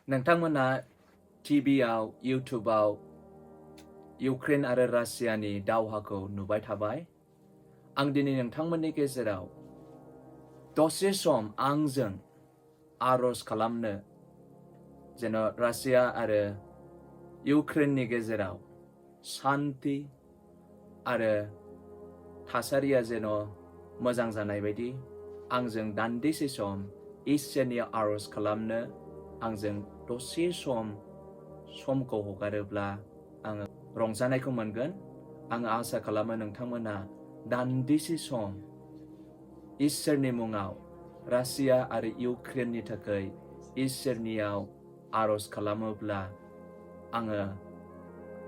नोंथांमोना टिभिआव इउटुबाव इउक्रेन आरो रासियानि दावहाखौ नुबाय थाबाय। आं दिनै नोंथांमोननि गेजेराव दसे सम आंजों आरज खालामनो जेन' रासिया आरो इउक्रेननि गेजेराव शान्ति आरो थासारिया जेन' मोजां जानाय बायदि आंजों दान्दिसे सम इसोरनियाव आरज खालामनो आंजों दसे समखौ हगारोब्ला आङो रंजानायखौ मोनगोन। आं आसा खालामो नोंथांमोना दान्दिसे सम इसोरनि मुङाव रासिया आरो इउक्रेननि थाखाय इसोरनियाव आरज खालामोब्ला आङो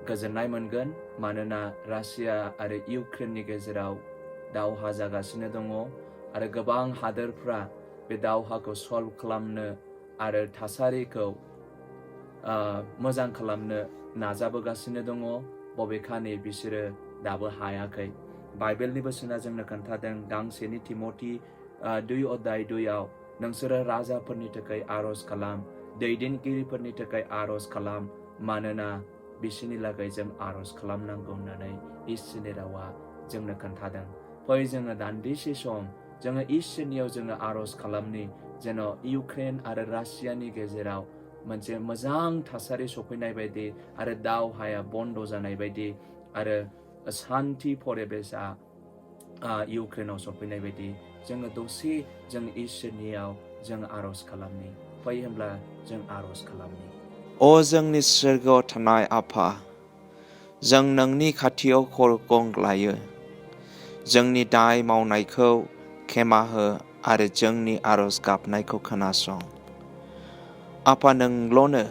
गोजोननाय मोनगोन। मानोना रासिया आरो इउक्रेननि गेजेराव दावहा जागासिनो दङ आरो गोबां हादोरफ्रा बे दावहाखौ सल्भ खालामनो आरो थासारिखौ मोजां खालामनो नाजाबोगासिनो दङ। बबेखानि बिसोरो दाबो हायाखै। बाइबेलनि बोसोना जोंनो खोन्थादों गांसेनि तिमथि 2:2 नोंसोरो राजाफोरनि थाखाय आरज खालाम, दैदेनगिरिफोरनि थाखाय आरज खालाम, मानोना बिसोरनि लागै जों आरज खालामनांगौ होननानै इसोरनि रावा जोंनो खोन्थादों। फै जोङो दान्दिसे सम जोङो इसोरनियाव जोङो आरज खालामनि जेन' इउक्रेन आरो रासियानि गेजेराव मोनसे मोजां थासारि सफैनाय बायदि आरो दावहाया बन्द जानाय बायदि आरो शान्ति परिबेशआ इउक्रेनाव सफैनाय बायदि जोङो दसे जों इसोरनियाव जों आरज खालामनि। फै होनब्ला जों आरज खालामनि। अ जोंनि सोरगोआव थानाय आफा, जों नोंनि खाथियाव गंग्लायो। जोंनि दाय मावनायखौ क्षेमा हो आरो जोंनि आरज गाबनायखौ खोनासं। आफा, नोंल'नो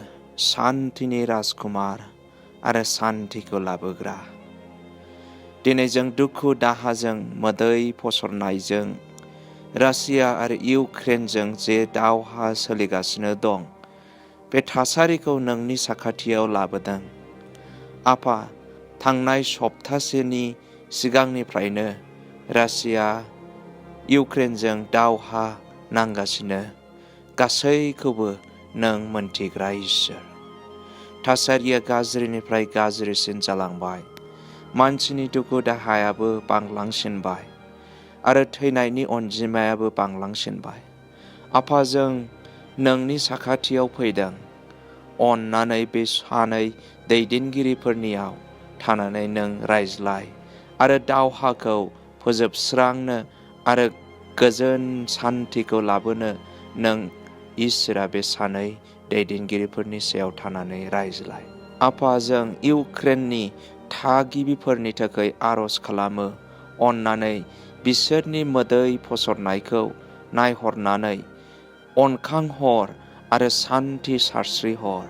शान्तिनि राजकुमार आरो शान्तिखौ लाबोग्रा। दिनै जों दुखु दाहाजों मोदै फसरनायजों रासिया आरो इउक्रेनजों जे दावहा सोलिगासिनो दं, बे थासारिखौ नोंनि साखाथियाव लाबोदों। आफा, थांनाय सप्तासेनि सिगांनिफ्रायनो रासिया इउक्रेनजों दावहा नांगासिनो। गासैखौबो नों मोनथिग्रा इसोर। थासारिया गाज्रिनिफ्राय गाज्रिसिन जालांबाय। मानसिनि दुखु दाहायाबो बांलांसिनबाय आरो थैनायनि अनजिमायाबो बांलांसिनबाय। आफा, जों नोंनि साखाथियाव फैदों। अन्नानै बे सानै दैदेनगिरिफोरनियाव थानानै नों रायज्लाय आरो दावहाखौ फोजोबस्रांनो आरो गोजोन शान्तिखौ लाबोनो नों इसोरा बे सानै दैदेनगिरिफोरनि सायाव थानानै रायज्लाय। आफा, जों इउक्रेननि थागिबिफोरनि थाखाय आरज खालामो। अन्नानै बिसोरनि मोदै फसरनायखौ नायहरनानै अनखांहर आरो शान्ति सारस्रिहर।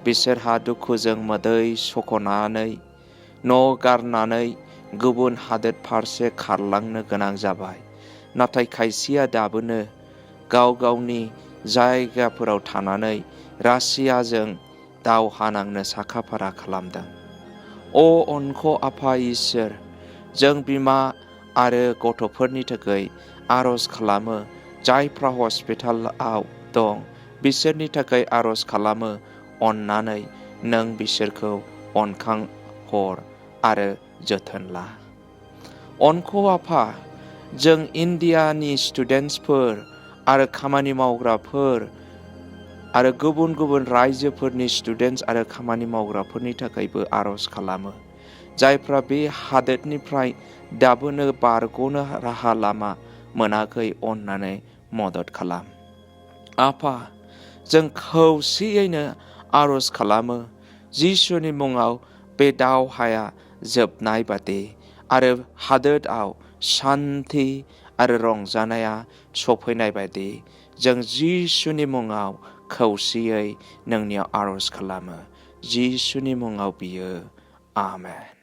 बिसोरहा दुखुजों मोदै सख'नानै न' गारनानै गुबुन हादोर फारसे खारलांनो गोनां जाबाय। नाथाय खायसेया दाबोनो गाव गावनि जायगाफोराव थानानै रासियाजों दावहा नांनो साखाफारा खालामदों। अनख' आफा इसोर, जों बिमा आरो गथ'फोरनि थाखाय आरज खालामो। जायफ्रा हस्पिटालाव दं बिसोरनि थाखाय आरज खालामो। अन्नानै नों बिसोरखौ अनखांहर आरो जोथोन ला। अनख' आफा, जों इन्डियानि स्टुडेन्टसफोर आरो खामानि मावग्राफोर आरो गुबुन गुबुन रायजोफोरनि स्टुडेन्टस आरो खामानि मावग्राफोरनि थाखायबो आरज खालामो। जायफ्रा बे हादोरनिफ्राय दाबोनो बारग'नो राहा लामा मोनाखै, अन्नानै मदद खालाम। आफा, जों खौसेयैनो आरज खालामो जिसुनि मुङाव बे दावहाया जोबनाय बादि आरो हादोराव शान्ति आरो रंजानाया सफैनाय बायदि जों जिसुनि मुङाव खौसेयै नोंनियाव आरज खालामो। जिसुनि मुङाव बियो आमेन।